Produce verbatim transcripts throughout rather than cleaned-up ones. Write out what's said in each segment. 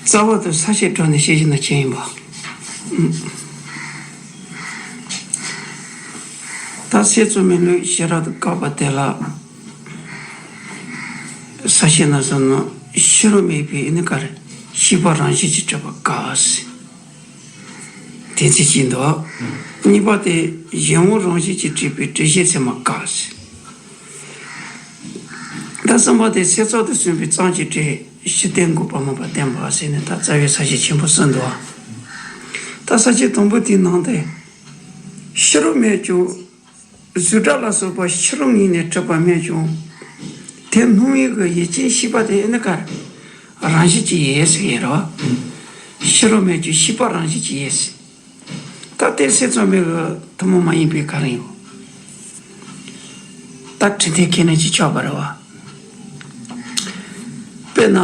རྩ་བ་དེ་ས་བཤད་གྲོལ་ནས་བཤད་བཞིན་ན་ཆེན་ཡིན་པ། ད་སེམས་ཙམ་མེད་ལུགས་ཤེས་རབ་ཏུ་བཀག་པ་དེ་ལ། ས་བཤད་ན་བསམ་ན་ཕྱི་རོལ་མེད་པའི་ཨེ་ནི་ག་རེ། ཤེས་པ་རང་བཞིན་གྱིས་གྲུབ་པ་དགག་ཟེར། དེ་ཚིག་གཅིག་འདུག། གཉིས་པ་དེ་གཞན་དབང་རང་བཞིན་གྱིས་གྲུབ་པའི་སྒྲུབ་བྱེད་ཚད་མ་དགག་ཟེར། ད་གསུམ་པ་དེ་སེམས་ཙམ་དུ་གསུངས་པའི་ཙམ་གྱིས་སྒྲུབ་ཕྱི་དོན་འགོག་པ་མིན་པར་བསྟན་པ་ཟེར་ནས་ད་རྩ་བའི་ས་བཤད་ཆེན་པོ་གསུམ་འདུག། ད་ས་བཤད་དང་པོ་དེའི་ནང་དུ་ཕྱི་རོལ་མེད་ཀྱང་། གཟུགས་སྒྲ་ལ་སོགས་པ་ཕྱི་རོལ་ངོས་ནས་གྲུབ་པ་མེད་ཀྱང་། དེ་སྣང་བའི་གི་ཡུལ་ཅན་ཤེས་པ་དེ་ཨེ་ནི་ག་རེ། རང་བཞིན་གྱིས་ཡོད་ཟེར་གྱི་རེད་བ། ཕྱི་རོལ་མེད་ཀྱང་ཤེས་པ་རང་བཞིན་གྱིས་ཡོད་ཟེར། ད་དེ་སེམས་ཙམ་མེད་གི་ཐུན་མོང་མ་ཡིན་པའི་ག་རེ་ཡོད། ད་དྲི་མཐུན་ཁས་ལེན་གྱིས་ཆོག་པ་རེད་བ། དཔེར་ན།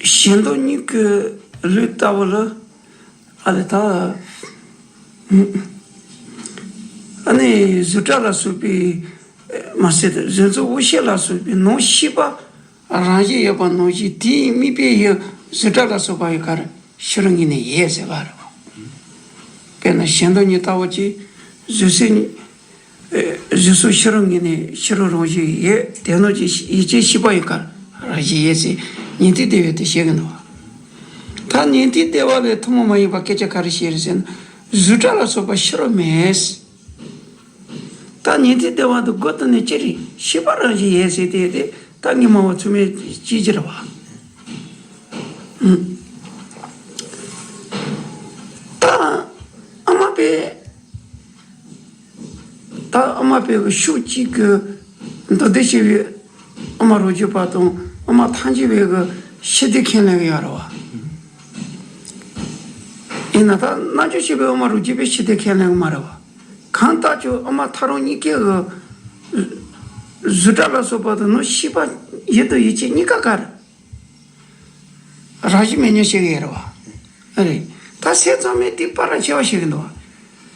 གཞན་དོན་གཉིས་ཀྱི་ལུགས་ལྟ་བུ་ལ། ཨ་ལས་ད། ཨ་ནི་གཟུགས་སྒྲ་ལ་སོགས་པའི། མ་ཟད་གཟུགས་ཚོར་དབང་ཤེས་ལ་སོགས་པའི་ནང་ཤེས་པ་རང་བཞིན་ཡོད་པ་ནང་བཞིན་དེའི་དམིགས་པའི་ཡུལ་གཟུགས་སྒྲ་ལ་སོགས་པ་ཡི་ག་རེ་ཕྱི་རོལ་ངོས་ནས་ཡོད་ཟེར་བ་རེད་བ། དཔེར་ན་གཞན་དོན་གཉིས་ལྟ་བུ་གཅིག་གཟུགས་སེམས་གཉིས། གཟུགས་སོགས་ཕྱི་རོལ་ངོས་ནས་ཕྱི་རོལ་རང་བཞིན་ཡོད་དེ་ནང་བཞིན་ཡུལ་ཅན་ཤེས་པ་ཡི་ག་རེ་རང་བཞིན་ཡོད་ཟེར་ཉན་ཐོས་སྡེ་པས་དེ་བཤད་ཀྱི་འདུག་བ། ད་ཉན་ཐོས་སྡེ་པ་ལས་ཐུན་མོང་མ་ཡིན་པ་སྐད་ཆ་ག་རེ་བཤད་རེད་ཟེར་ན། གཟུགས་སྒྲ་ལ་སོགས་པ་ཕྱི་རོལ་མེད། ད་ཉན་ཐོས་སྡེ་པ་འདི་མགོ་བཏོན་ནས་ཅི་རེད། ཤེས་པ་རང་བཞིན་ཡོད་ཟེར་དེ་དེ་ད་ངས་མ་བ་ཚུལ་མིན་ཅི་ཅི་རེད་བ། ད་ཨ་མ་པས། ད་ཨ་མ་པའི་གི་ཤུགས་གཅིག་གི་མདོ་སྡེ་ཤེས་པའི་ཨ་མ་རང་རྒྱུད་པ་དང་ཨ་མ་ཐལ་འགྱུར་བའི་གི་ཕྱི་དོན་ཁས་ལེན་གི་ཡོད་རེད་བ། ཡིན་ན་ད་རྣལ་འབྱོར་ཤེས་པའི་ཨ་མ་རང་རྒྱུད་པའི་ཕྱི་དོན་ཁས་ལེན་གི་མ་རེད་བ། གང་ལྟར་ཀྱང་ཨ་མ་ཐལ་རང་གཉིས་ཀའི་གི་གཟུགས་སྒྲ་ལ་སོགས་པ་དང་ནང་ཤེས་པ་ཡུལ་དང་ཡུལ་ཅན་གཉིས་ཀ་ག་རེ། རང་བཞིན་མེད་སྙམ་བཤད་ཀྱི་ཡོད་རེད་བ། ཨ་རེད། ད་སེམས་ཙམ་མེད་དེ་ཕར་ཕྱེ་བ་བཤད་ཀྱི་འདུག་བ།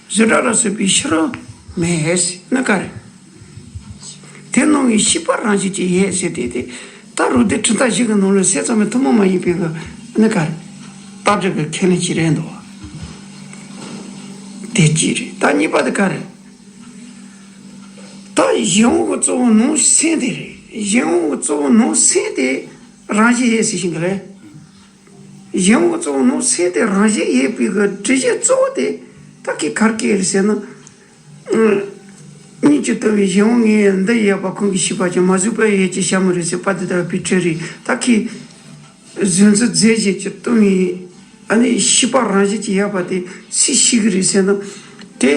གཟུགས་སྒྲ་ལ་སོགས་པའི་ཕྱི་རོལ་མེད་ཟེར་ན་ག་རེ། དེ་ནང་གི་ཤེས་པ་རང་བཞིན་གྱིས་ཡོད་ཟེར་དེ་དེ། ད་རུ་དེ་གྲུབ་མཐའ་བཞི་གི་ནང་ལ་སེམས་ཙམ་མེད་ཐུན་མོང་མ་ཡིན་པའི་གི་ནི་ག་རེ། རྟགས་སྒྲུབ་པའི་ཁས་ལེན་གྱི་རེད་འདུག་བ། དེ་གཅིག་རེད། ད་གཉིས་པ་དེ་ག་རེ། ད་གཞན་དབང་གི་གཙོ་བོ་ནང་སེམས་དེ་རེད། གཞན་དབང་གི་གཙོ་བོ་ནང་སེམས་དེ་རང་བཞིན་ཡོད་ཟེར་བཞིན་གི་རེད། གཞན་དབང་གཙོ་བོ་ནང་སེམས་དེ་རང་བཞིན་ཡོད་པའི་གི་སྒྲུབ་བྱེད་གཙོ་བོ་དེ་ད་ཁི་གར་སྐད་རེད་ཟེར་ན། ཨ། སྙིང་རྗེ་ལྟ་བུའི་གཞན་དབང་ངས་འདི་ཡོད་པ་ཁོང་གིས་ཤེས་པ་ཅན་མ་གཟུགས་པོ་ཡོད་ཅེས་བྱ་མོ་རེད་ཟེར་པ་དེ་ལྟ་བུའི་ཕྲུ་རེད་ད་ཁི། གཟུགས་འཛིན་རྫས་གཞན་གྱིས་སྟོང་བའི་ཨ་ནི་ཤེས་པ་རང་བཞིན་གྱིས་ཡོད་པ་དེ་སུས་ཤེས་ཀྱི་རེད་ཟེར་ན། དེ།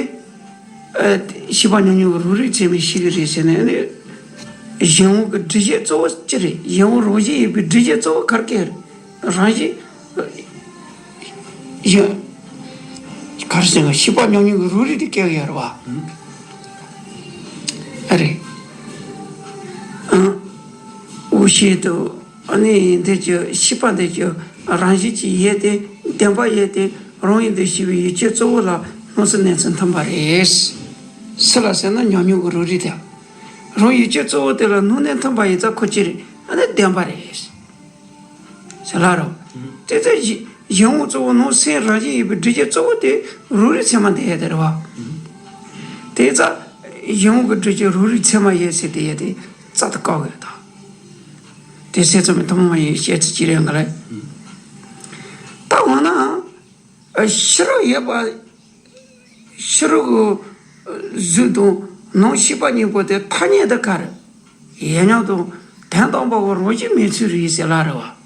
ཨ། ཤེས་པ་མྱོང་མྱོང་གི་རང་རིག་ཚད་མས་ཤེས་ཀྱི་རེད་ཟེར་ནས་ཨ་ནི། གཞན་དབང་གི་སྒྲུབ་བྱེད་གཙོ་བོ་ཅི་རེད། གཞན་དབང་རང་བཞིན་ཡིན་པའི་སྒྲུབ་བྱེད་གཙོ་བོ་གར་སྐད་རེད། རང་བཞིན། གཞན། ག་རེ་ཟེར་ན་ཤེས་པ་མྱོང་མྱོང་གི་རང་རིག་དེ་སྐད་ཡོད་རེད་བ། ཨ་རེད། ཨ། འོ་ཤེས་དུ། ཨ་ནི་འདི་ཀྱི་ཤེས་པ་འདི་ཀྱི་རང་བཞིན་གྱིས་ཡོད་དེ་བདེན་པ་ཡོད་དེ་རང་ཡིན་དུ་ཤེས་པའི་ཡུལ་ཅན་གཙོ་བོ་ལ་སྣང་སྲིད་གནས་ཚུལ་མཐུན་པ་རེད། སུ་ལ་ཟེར་ན་ཉམས་མྱོང་གི་རང་རིག་དེ། རང་ཡུལ་ཅན་གཙོ་བོ་དེ་ལ་སྣང་གནས་མཐུན་པ་ཡིན་ཙང་ཁོ་ཅི་རེད། ཨ་ནི་བདེན་པ་རེད། ཟེར་ལ་རོ། དེ་ཚེ་གཞན་དབང་གཙོ་བོ་ནང་སེམས་རང་བཞིན་ཡིན་པའི་སྒྲུབ་བྱེད་གཙོ་བོ་དེ་རང་རིག་ཚད་མ་འདི་ཡོད་དེ་རེད་བ། དེ་ཙ། གཞན་དབང་གི་སྒྲུབ་བྱེད་རང་རིག་ཚད་མ་ཡོད་ཟེར་དེ་ཡོད་དེ། རྩ་དུ་བཀག་དགོས་དང་། དེ་སེམས་ཙམ་མེད་ཐུན་མོང་མ་ཡིན་བཤད་ཚུལ་གཅིག་རེད་འགའ་རེད། ད་འོ་ན། ཕྱི་རོལ་ཡོད་པ། ཕྱི་རོལ་གྱི་གཟུགས་དང་ནང་ཤེས་པ་གཉིས་པོ་དེ་ཐ་སྙད་དུ་ག་རེ། ཡོད་མྱོང་དང་དོན་དམ་པའོ་རང་བཞིན་མེད་ཚུལ་རེད་ཟེར་ལ་རེད་བ།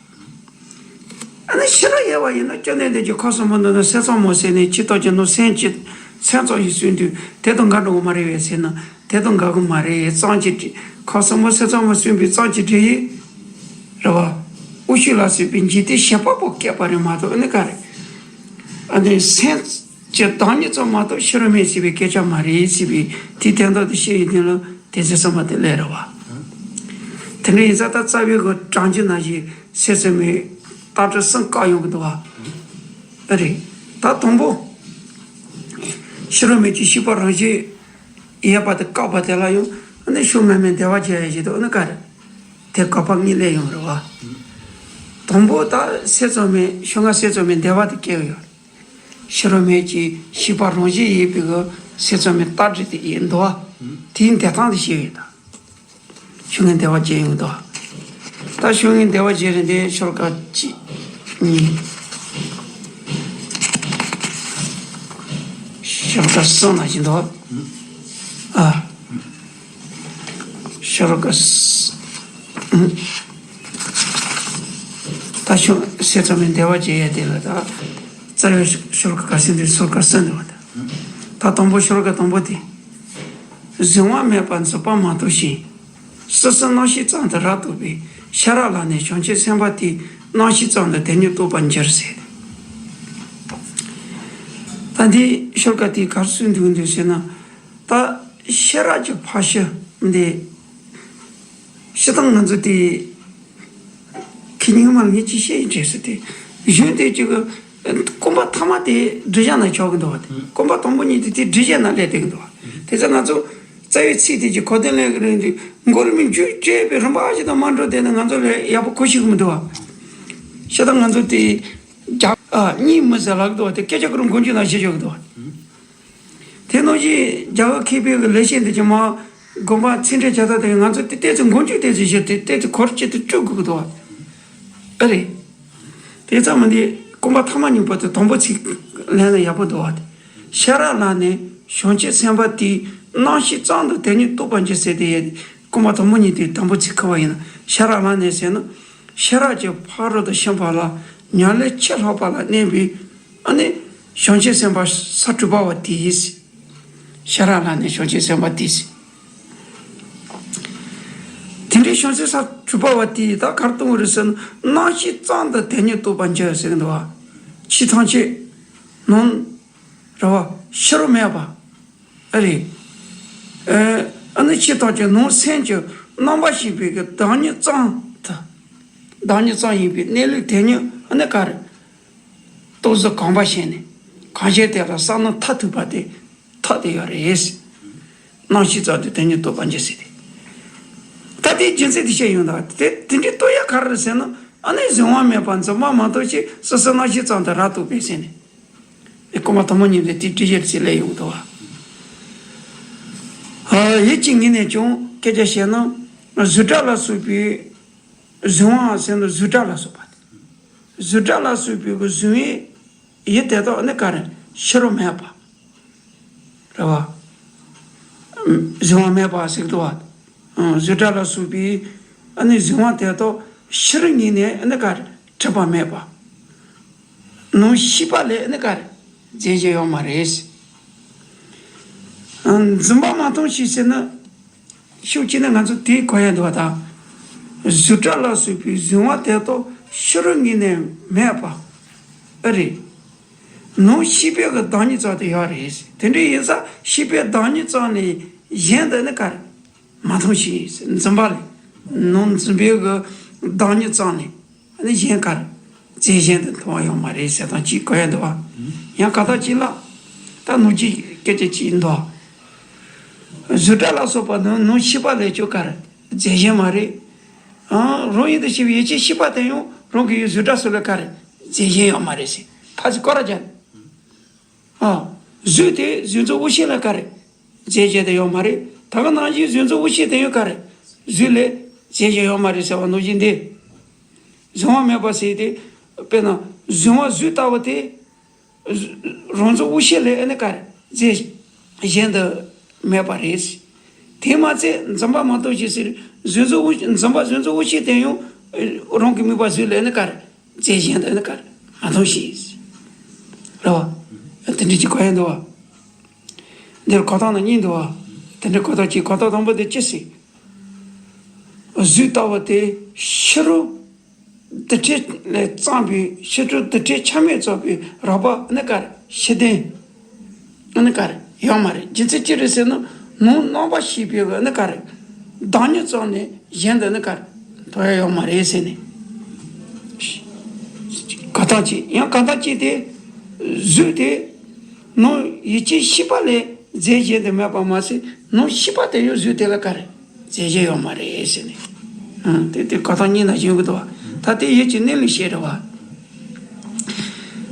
ཨ་ནི་ཕྱི་རོལ་ཡོད་པ་ཡིན་ན་བཅོམ་ལྡན་འདས་ཀྱིས་ཁམས་གསུམ་པོ་འདི་ན་སེམས་ཙམ་མོ་ཟེར་ནས་ཇི་ལྟར་ཀྱང་ནོར་སེམས་ཀྱི་སེམས་ཙམ་ཞིག་གསུངས་དུས་དེ་དང་འགལ་འགྲོ་གི་མ་རེད་པས་ཟེར་ན་དེ་དང་འགལ་གི་མ་རེད། ཙམ་གྱི་ཁམས་གསུམ་པོ་སེམས་ཙམ་མོ་གསུངས་པའི་ཙམ་གྱི་སྒྲུབ་བྱེད་རེད་བ། དབང་ཤེས་ལ་སོགས་པའི་འཇིག་རྟེན་བྱེད་པ་པོ་བསྐྱེད་པ་རེད་མ་གཏོགས་ཨ་ནི་ག་རེ། ཨ་ནི་སེམས་ཀྱི་བདག་ཉིད་ཙམ་མ་གཏོགས་ཕྱི་རོལ་མེད་ཟེར་བའི་སྐད་ཆ་མ་རེད་ཟེར་བའི་དེའི་དོན་དག་དེ་བཤད་ཡོང་དུས་ལ། དེ་ཚེ་གསུམ་པ་དེ་ལས་རེད་བ། དེ་འདྲ་ཡིན་ཙང་ད་རྩ་བའི་གི་གྲངས་ཀྱི་ནང་བཞིན་སེམས་ཙམ་མེད་རྟགས་སྒྲ་གསུམ་བཀག་ཡོང་གི་འདུག་བ། ཨ་རེད། ད་དང་པོ། ཕྱི་རོལ་མེད་ཀྱི་ཤེས་པ་རང་བཞིན་ཡོད་པ་དེ་བཀག་པ་དེ་ལ་ཡང་ཨ་ནི་ཤུགས་མེད་མེད་བདེ་བ་རྒྱལ་ཡ་ཞིག་འདུག་ཨ་ནི་ག་རེ། དེ་བཀག་པ་གཉིས་ལས་ཡོང་རེད་བ། དང་པོ་ད་སེམས་ཙམ་མེད་ཤོ་ལྔ་སེམས་ཙམ་མེད་བདེ་བ་དེ་སྐྱེ་ཡོད། ཕྱི་རོལ་མེད་ཀྱི་ཤེས་པ་རང་བཞིན་ཡིན་པའི་གི་སེམས་ཙམ་མེད་རྟགས་འདྲི་དེ་ཡིན་འདུག་བ། དེའི་འདེབས་སྟངས་དེ་ཤེས་ཡོད་ད། ཤོ་ལྔའི་བདེ་བ་བརྒྱད་ཡོང་འདུག་བ། ད་ཤོ་ལྔའི་བདེ་བ་བརྒྱད་རེད་དེ་ཤོ་ལོ་ཀ་གཅིག་གཉིས། ཤོ་ལོ་ཀ་གསུམ་ན་བཞིན་འདུག་བ། ཨ། ཤོ་ལོ་ཀ་གསུམ། ད་ཤོ་སེམས་ཙམ་མེད་བདེ་བ་བརྒྱད་ཡོད་དེ་ལ་ད། རྩ་བའི་ཤོ་ལོ་ཀ་ག་ཚོད་འདུག་ཤོ་ལོ་ཀ་གསུམ་འདུག་བ་ད། ད་དང་པོ་ཤོ་ལོ་ཀ་དང་པོ་དེ། གཟིགས་དབང་མེད་པར་འཛིན་པ་མ་གཏོགས་ཤིང་། སོ་སོའི་རྣམ་ཤེས་ཙམ་དུ་རབ་རྟོག་པའི། ཤེས་རབ་ལ་ནི་བྱང་ཆུབ་སེམས་དཔའ་དེའི། རྣམ་ཤེས་ཙམ་དུ་དེ་ཉིད་རྟོགས་པར་འགྱུར་ཟེར། ད་འདི་ཤོ་ལོ་ཀ་དེ་ག་རེ་གསུངས་འདུག་འདུག་ཟེར་ན། ད་ཤེས་རབ་ཀྱི་འཕགས་ཤུལ་འདི། སྤྱིར་བཏང་ང་ཚོ་དེ། ཁྱེད་ཉིད་མ་ངས་ཅི་བཤད་ཡིན་དྲན་སོང་སྟེ། གཞུང་དེ་གཅིག་གི་རྐང་པ་ཐ་མ་དེ་སྒྲིག་གཞི་ན་ཆགས་ཀྱི་འདུག་བ། དེ་རྐང་པ་དང་པོ་གཉིས་དེ་དེ་སྒྲིག་གཞི་ན་སླེབས་བསྡད་ཀྱི་འདུག་བ། དེ་ཚོ་ང་ཚོ་རྩ་བའི་ཚིག་དེ་གི་གོ་དོན་ལེན་གྱི་རིང་དུ་མགོ་རུ་མི་མཇུག་བཅད་པའི་རིམ་པ་ཞིག་དང་མ་འགྲོ་བསྡད་ན་ང་ཚོ་ལ་ཡག་པོ་གོ་ཤེས་ཀྱི་མི་འདུག་བ། བྱས་ཙང་ང་ཚོ་དེ་རྒྱ་ཨ་གཉིས་མི་ཟེར་ལབ་ཀྱི་འདུག་བ། དེ་སྐད་ཆ་ཀུན་མགོ་མཇུག་ན་བཤད་ཆོག་གི་འདུག་བ། དེ་ནང་བཞིན་རྒྱ་གར་མཁས་པའི་གི་ལེགས་བཤད་འདི་ཀྱང་མ་དགོངས་པ་ཚིག་འགྲེལ་བྱ་ཐབས་དེ་ང་ཚོ་དེ་ཏོག་ཙམ་མགོ་མཇུག་ཏོག་ཙམ་བཞག་སྟེ་ཏོག་ཙམ་གོ་རིམ་ཅིག་ཏུ་བཅུག་དགོས་ཀྱི་འདུག་བ། ཨ་རེད། དེ་ཙམ་མིན་ཏེ་རྐང་པ་ཐ་མ་གཉིས་པོ་དེ་དང་པོ་ཚིག་ལེན་ན་ཡག་པོ་འདུག་བ། དེ་ཤེས་རབ་ལ་ནི་བྱང་ཆུབ་སེམས་དཔའ་དེའི། རྣམ་ཤེས་ཙམ་དུ་དེ་ཉིད་རྟོགས་པར་འགྱུར་ཟེར་དེ་ཡས། རྐང་པ་དང་པོ་གཉིས་དེ་དང་པོ་ཚིག་ཁུ་བ་ཡིན་ན་ཤེས་རབ་ལ་ནི་ཟེར་ན། ཤེས་རབ་ཀྱི་ཕ་རོལ་ཏུ་ཕྱིན་པ་ལ་ཉམས་ལེན་ཆེས་ལྷག་པ་ལ་གནས་པའི། ཨ་ནི་བྱང་ཆུབ་སེམས་དཔའ་ས་དྲུག་པ་བ་དེས། ཤེས་རབ་ལ་ནི་བྱང་ཆུབ་སེམས་དཔའ་དེས། དེ་འདྲའི་བྱང་ཆུབ་ས་དྲུག་པ་བ་དེས་ད་ག་རེ་གཏོང་གི་རེད་ཟེར་ན། རྣམ་ཤེས་ཙམ་དུ་དེ་ཉིད་རྟོགས་པར་འགྱུར་ཟེར་གི་འདུག་བ། ཕྱི་ཐམས་ཅད་ནང་རེད་བ། ཕྱི་རོལ་མེད་པ། ཨ་རེད། ཨ་ཨ་ནི་ཕྱི་ཐམས་ཅད་ནང་སེམས་ཀྱི་རྣམ་པར་ཤེས་པའི་གི་བདག་ཉིད་ཙམ་དུ། བདག་ཉིད་ཙམ་ཡིན་པའི་གནས་ལུགས་དེ་ཉིད་ཨ་ནི་ག་རེ། རྟོགས་བཟོ་གང་བ་བྱས་ནས་གང་བྱས་དེ་ལ་བསམ་མནོ་མཐར་ཐུག་པ་དེ་ཐོབ་བསྡད་ཡོད་རེད། རྣམ་ཤེས་ཙམ་དུ་དེ་ཉིད་རྟོགས་པར་འགྱུར་ཟེར་ཏེ། ད་དེའི་རྒྱུ་མཚན་དེ་བཤད་ཡོང་དང་དེ་དེ་འདྲའི་རྟོགས་ཡ་ག་རེ་རེད་ཟེར་ན། ཨ་ནི་གཟིགས་དབང་མེད་པར་འཛིན་པ་མ་གཏོགས་ཤིང་སོ་སོའི་རྣམ་ཤེས་ཙམ་དུ་རབ་རྟོག་པའི་ཟེར་ནས། དེ་རྐང་པ་དང་པོ་གཉིས་ལས་དེ་འདྲའི་ཡར་ཅིག་སླེབས་ཡོང་གི་འདུག་བ། ཡིད་ཀྱི་ངོས་ནས་ཀྱང་སྐད་ཆ་བཤད་ན། གཟུགས་སྒྲ་ལ་སོགས་པའི་གཟིགས་དབང་ཟེར་ན་གཟུགས་སྒྲ་ལ་སོགས་པ་དེ། གཟུགས་སྒྲ་ལ་སོགས་པའི་གཟིགས་དབང་ཡུལ་དེ་དག་ནི་ག་རེ་ཕྱི་རོལ་མེད་པ། རེད་བ། གཟིགས་དབང་མེད་པ་ཟེར་གི་འདུག་བ། གཟུགས་སྒྲ་ལ་སོགས་པའི་ཨ་ནི་གཟིགས་དབང་དེ་དག་ཕྱི་རོལ་ངོས་ནས་ཨ་ནི་ག་རེ་གྲུབ་པ་མེད་པ། ནང་ཤེས་པ་ལས་ཨ་ནི་ག་རེ་རྫས་གཞན་ཡོད་མ་རེད། འཛིན་པ་མ་མཐོང་ཞིང་ཟེར་ན། ཤུགས་ཆེ་ནས་ང་ཚོ་དེའི་གོ་ཡ་འདུག་བ་དང་། གཟུགས་སྒྲ་ལ་སོགས་པའི་གཟིགས་དབང་དེ་དག་ཕྱི་རོལ་ངོས་ནས་མེད་པ། ཨ་རེད། ནང་ཤེས་པའི་གི་བདག་ཉིད་ཙམ་དུ་ཡོད་རེད། དེ་འདྲ་ཡིན་ཙང་ཤེས་པའི་བདག་ཉིད་ཙམ་ལས་གཞན་དུ་ནི་ག་རེ་མ་མཐོང་ཞིང་འཛིན་པ་ལས། ནང་འཛིན་པའི་གི་བདག་ཉིད་ཙམ་ལས་ནི་གཞན་ག་རེ་རྫས་གཞན་དུ་མཐོང་བ་ཡོད་མ་རེད་ཟེར་དང་གཅིག་གོ་ཡ་འདུག་བ། ཡང་ག་ད་གཅིག་ལ་ད་ནོར་གྱི་སྐད་ཆ་གཅིག་འདུག་བ། གཟུགས་སྒྲ་ལ་སོགས་པ་ནི་ནང་ཤེས་པ་ལས་ཀྱང་ག་རེ་རྫས་གཞན་མ་རེད། ཨང་། རང་ཡུལ་དུ་ཤེས་པའི་ཡིད་ཀྱི་ཤེས་པ་དེ་ཡང་རང་གི་ཡུལ་གཟུགས་སྒྲ་སོགས་ལས་ག་རེ་རྫས་གཞན་ཡོད་མ་རེད་ཟེར་ཕར་ཚུར་སྐོར་ར་རྒྱག་ཨ། གཟུགས་དེ་གཟུགས་མཚོན་དབུ་ཤེས་ལས་ག་རེ་རྫས་གཞན་དུ་ཡོད་མ་རེད། ད་ག་ནང་བཞིན་གཟུགས་མཚོན་དབུ་ཤེས་དེ་ཡང་ག་རེ་གཟུགས་ལས་རྫས་གཞན་ཡོད་མ་རེད་ཟེར་བ་ནང་བཞིན་ཏེ། གཟིགས་དབང་མེད་པ་ཟེར་ཏེ། དཔེར་ན་གཟིགས་དབང་གཟུགས་ལྟ་བུ་དེ། རང་གཟུགས་དབུ་ཤེས་ལས་ཨ་ནི་ག་རེ་རྫས་གཞན་དུ་མེད་པ་རེད། དེ་མ་ཚད་འཛིན་པ་མ་མཐོང་ཞིང་ཟེར། གཟུགས་མཚོན་དབུ་འཛིན་པ་གཟུགས་མཚོན་དབུ་ཤེས་དེ་ཡང་རང་གི་དམིགས་པ་གཟུགས་ལས་ཨ་ནི་ག་རེ་རྫས་གཞན་དུ་ཨ་ནི་ག་རེ་མ་མཐོང་ཞིང་། རེད་བ། དེ་འདྲ་ཅིག་གོ་ཡ་འདུག་བ། འདིར་གོ་སྟངས་ནི་གཉིས་འདུག་བ། དེ་འདྲ་གོ་སྟངས་གཅིག་གོ་སྟངས་དང་པོ་དེ་ཅི་ཟེར། གཟུགས་ལྟ་བུ་དེ་ཕྱི་རོལ་རྡུལ་ཕྲན་ལས་བརྩམས་པའི་ཕྱི་རོལ་རྡུལ་ཕྲན་ཆ་མེད་ཙམ་པའི་རགས་པ་ཨ་ནི་ག་རེ་ཕྱི་བདེན་ཨ་ནི་ག་རེ་ཡོད་མ་རེད། རྒྱུ་མཚན་ཅི་རེད་ཟེར་ན་ནང་རྣམ་པར་ཤེས་པའི་ཨ་ནི་ག་རེ་བདག་ཉིད་ཙམ་ལས་གཞན་དུ་ཨ་ནི་ག་རེ་ཐོབ་ཡ་ཡོད་མ་རེད་ཟེར་ནས། ག་ད་ཅི་ཡང་ག་ད་ཅི་དེ་གཟུགས་དེ་ནང་ཡིད་ཀྱི་ཤེས་པ་ལས་རྫས་གཞན་དུ་མེད་པ་མ་ཟད་ནང་ཤེས་པ་དེ་ཡང་གཟུགས་དེ་ལ་ག་རེ་རྫས་གཞན་ཡོད་མ་རེད་ཟེར་ནས། ཨང་། དེ་དེ་ག་ད་གཉིས་ན་བཞིན་གི་འདུག་བ། ད་དེ་ཡུལ་གྱི་གནས་ལུགས་ཤིག་རེད་བ།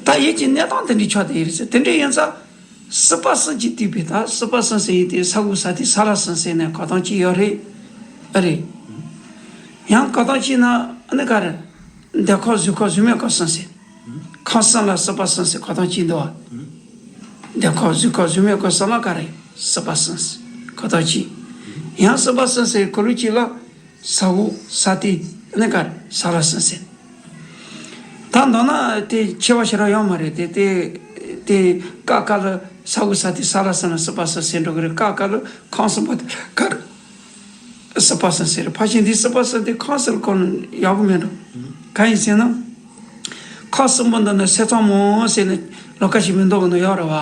ད་ཡུལ་གྱི་གནས་སྟངས་དེ་འདྲའི་ཆགས་བསྡད་ཡོད་རེད་ཟེར། དེ་འདྲ་ཡིན་ཙང་། སྲིད་པ་གསུམ་གྱིས་བསྡུས་པའི་ད་སྲིད་པ་གསུམ་ཟེར་ཡས་དེ་ས་འོག་ས་ཐིག་ས་བླ་གསུམ་ཟེར་ནས་གོ་སྟངས་གཅིག་ཡོད་རེད། ཨ་རེད། ཡང་གོ་སྟངས་གཅིག་ན་ཨ་ནི་ག་རེ། འདོད་ཁམས་གཟུགས་ཁམས་གཟུགས་མེད་ཁམས་གསུམ་ཟེར། ཁམས་གསུམ་ལ་སྲིད་པ་གསུམ་ཟེར་གོ་སྟངས་གཅིག་འདུག་བ། འདོད་ཁམས་གཟུགས་ཁམས་གཟུགས་མེད་ཁམས་གསུམ་ལ་ག་རེ། སྲིད་པ་གསུམ་ཟེར་གོ་སྟངས་གཅིག་ཡང་སྲིད་པ་གསུམ་ཟེར་གོ་ལུགས་གཅིག་ལ། ས་འོག་ས་ཐིག་ཨ་ནི་ག་རེ་ས་བླ་གསུམ་ཟེར། ད་མདོར་ན་དེ་ཆེ་བ་ཞེ་དྲག་ཡོད་མ་རེད་དེ་དེ་དེ་ཀ་ཀ་ལ་ས་འོག་ས་ཐིག་ས་བླ་གསུམ་ལ་སྲིད་པ་གསུམ་ཟེར་འགྲོ་གི་རེད། ཀ་ཀ་ལ་ཁམས་གསུམ་པོ་དེ་ག་རེ་སྲིད་པ་གསུམ་ཟེར། ཕལ་ཆེར་འདི་སྲིད་པ་གསུམ་དེ་ཁམས་གསུམ་ལ་གོ་ན་ཡག་པོ་མེད་འགྲོ། གང་ཡིན་ཟེར་ན། ཁམས་གསུམ་པོ་འདི་ནི་ས་གཙང་མོ་ཟེར་ནས་ལོ་ཁ་ཞིག་མི་འདུག་གི་ནི་ཡོད་རེད་བ།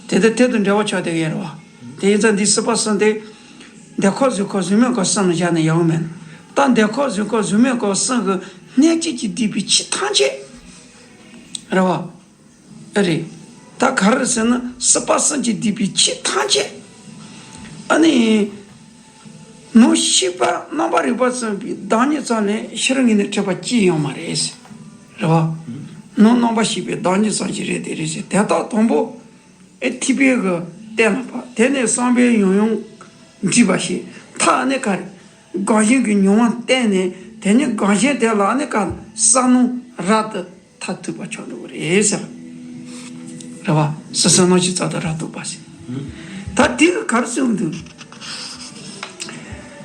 དེ་དང་དེ་དང་འབྲེལ་བ་ཆགས་བསྡད་ཀྱི་ཡོད་རེད་བ། དེ་ཡིན་ཙང་འདི་སྲིད་པ་གསུམ་དེ། འདོད་ཁམས་གཟུགས་ཁམས་གཟུགས་མེད་ཁམས་གསུམ་ལ་བཞག་ནས་ཡག་པོ་མེད། ད་འདོད་ཁམས་གཟུགས་ཁམས་གཟུགས་མེད་ཁམས་གསུམ་གྱི་གནས་བཅས་ཀྱིས་བསྡུས་པའི་ཆོས་ཐམས་ཅད། རེད་བ། ཨེ་རེད། ད་ག་རེ་ཟེར་ན་སྲིད་པ་གསུམ་གྱིས་བསྡུས་པའི་ཆོས་ཐམས་ཅད། ཨ་ནི། ནང་ཤེས་པ་རྣམ་པར་རིག་པ་ཙམ་གྱི་བདག་ཉིད་ཙམ་ལས་ཕྱི་རོལ་ངོས་ནས་འཕྲད་པ་ཅི་ཡང་མ་རེད། རེད་བ། ནང་རྣམ་པར་ཤེས་པའི་བདག་ཉིད་ཙམ་ཞིག་རེད་དེ་རེད་ཟེར། དེ་དག་དང་པོ། ཨེ་ཐིགས་པའི་གི་གཏན་ལ་ཕབ། དེ་ནས་བསམ་པས་ཡང་ཡང་འདྲིས་པ་ཞིག་ཐ་ནི་ག་རེ། རྒ་ཤིང་གི་མྱོང་བ་བསྟན་ནས་དེ་ནས་རྒ་ཤིང་དེ་ལ་ནི་ག་རེ་ས་སྣང་རབ་ཏུ་ཐ་དད་པ་ཆགས་འགྲོ་གི་རེད་ཟེར། རེད་བ། ས་སྣང་ཤིང་རྩ་དང་རབ་ཏུ་ཐ་དད་པ་ཟེར། ད་དེ་གི་ག་རེ་ཟེར་གི་འདུག་